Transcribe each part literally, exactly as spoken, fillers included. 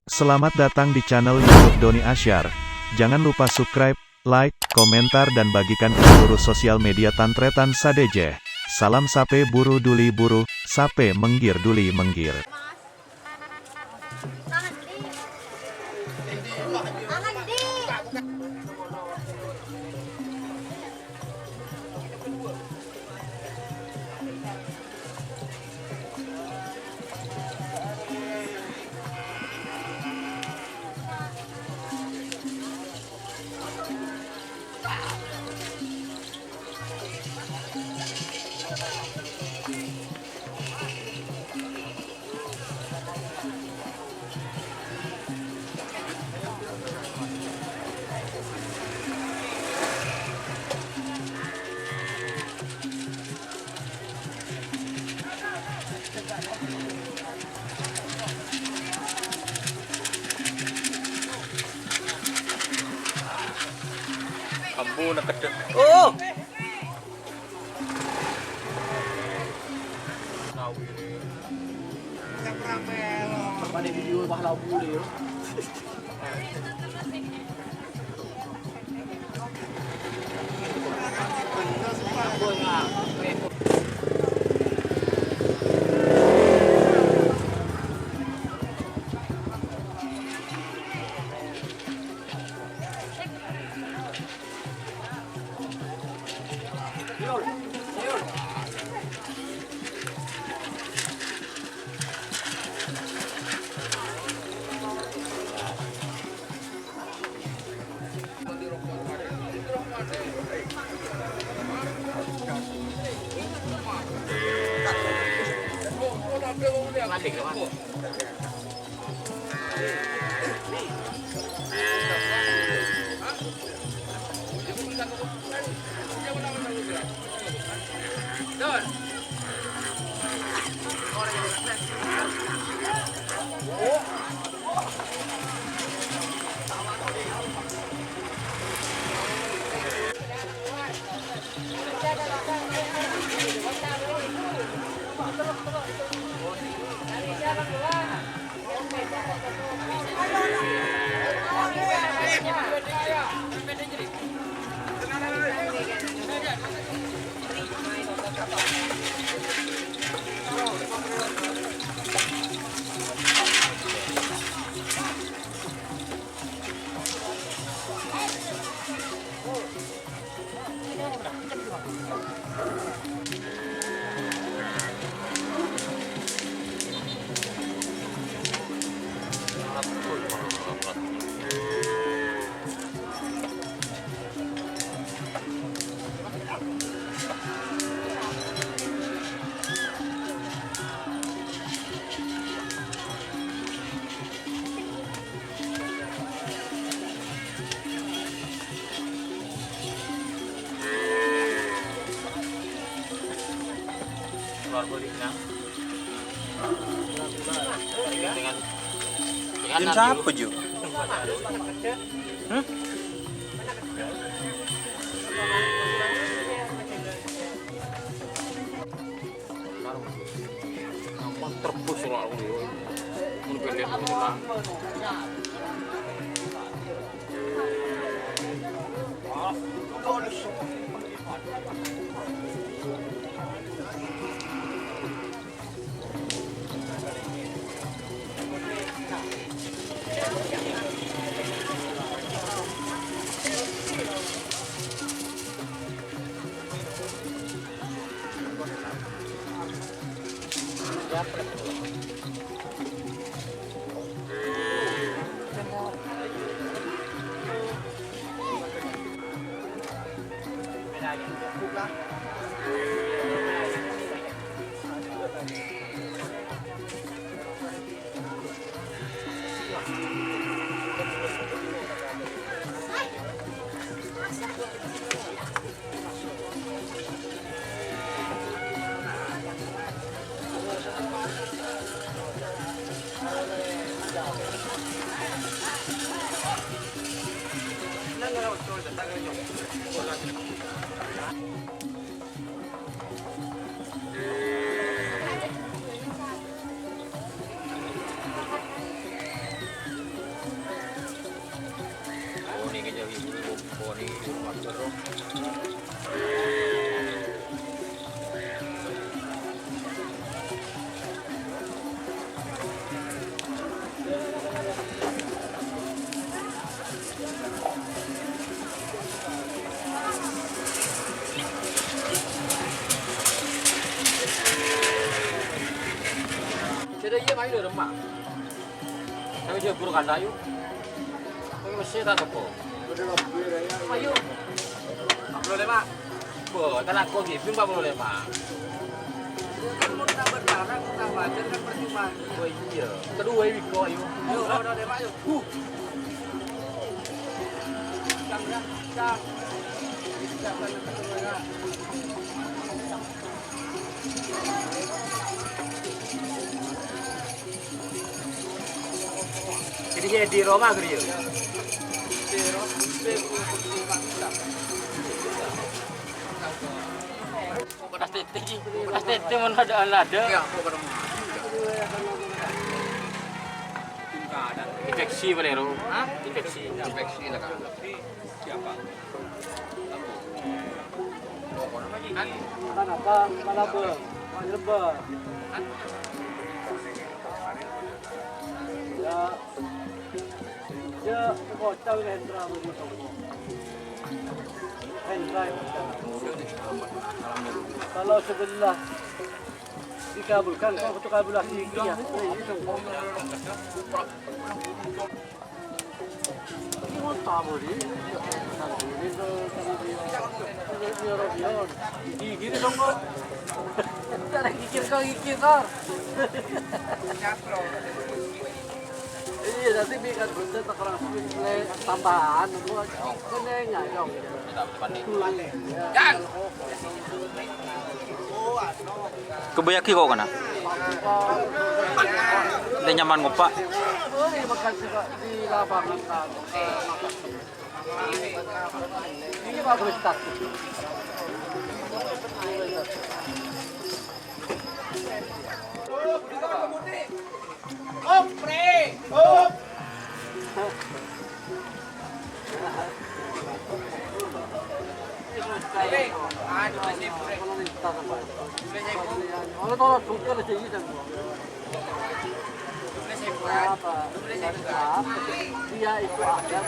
Selamat datang di channel YouTube Doni Asyar. Jangan lupa subscribe, like, komentar, dan bagikan ke seluruh sosial media tan-tarètan sadhâjâ. Salam sapè buru duli buru, sapè mèngghir duli mèngghir. Ambu, nak kedek. Oh! Apa nih video wah labu deh, yo? Keluar balik, nah. Dengan, dengan Jin nanti siapa, Ju? Hmm? Terbus lah, aku, yo. Mun beli aku, lah. Iyâ, ayo, Rema. Kami dia buru kanda, ayo. Kami mesti tak teko. Ayo. Boleh, Pak. Bo, tak laku gitu, Pak, boleh, Pak. Kan mau tambah darah, mau tambah ajar, kan percuma. Oh, iya. Kedua, Wiko, ayo. Ayo, udah, udah, Pak, ayo. Huh. Cang, ya, cang. Cang, cang, cang, cang. Jadi, saya di Roma, gitu, ya? Pokoknya tete, pokoknya tete, mau ada, ada. Iya, pokoknya mau. Infeksi, paling, Ro. Hah? Infeksi. Infeksi, lah, kan. Siapa? Kan apa? Mana, Bang? Mana, Bang? Ya. Ya, kocak ini Hendra, Hendra. Kalau sebelah dikabulkan, kok itu kabul lagi, ya. Ini mau tahu, di. Ini tuh, ini tuh, ini tuh, ini tuh. Gigi dong, kok. Cara gigir, kok gigir, kok. Iya, nanti bikin benda tak kerasa, tambahan, kok. Kok ini nyayong. Jan! Kebayaki kok kana? Ini nyaman ngopak. Op, pre! Op! Dia itu ada.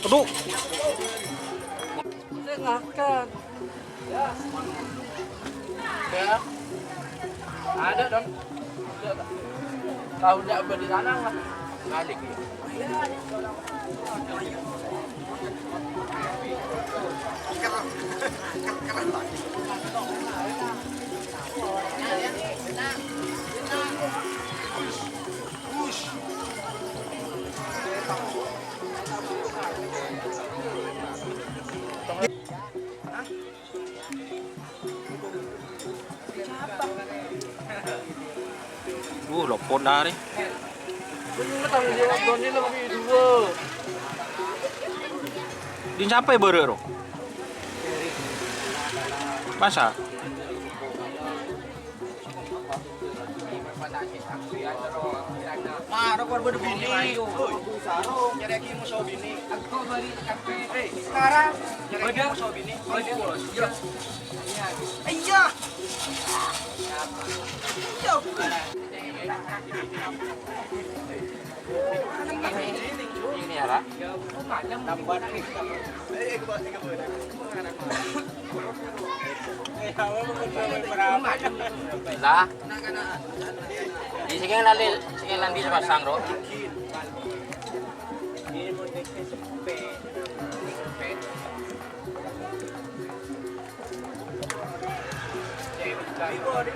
Aduh. Saya ngakan. Ya. Ada dong. Tahu ndak beli tanah lah. Balik. Uh, lopot dah, Ri. Din sampai bârâ', Ro? Masa? Mara kor bâdâ binè. Nyarè'aghi moso binè. Engko' bâli' kabbhi. Sekarang nyarè'aghi moso binè. Iya. Iya. Ini ya, Ra. Lah. Di sini nanti, sini nanti sepasang, Ro.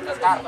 Daftar.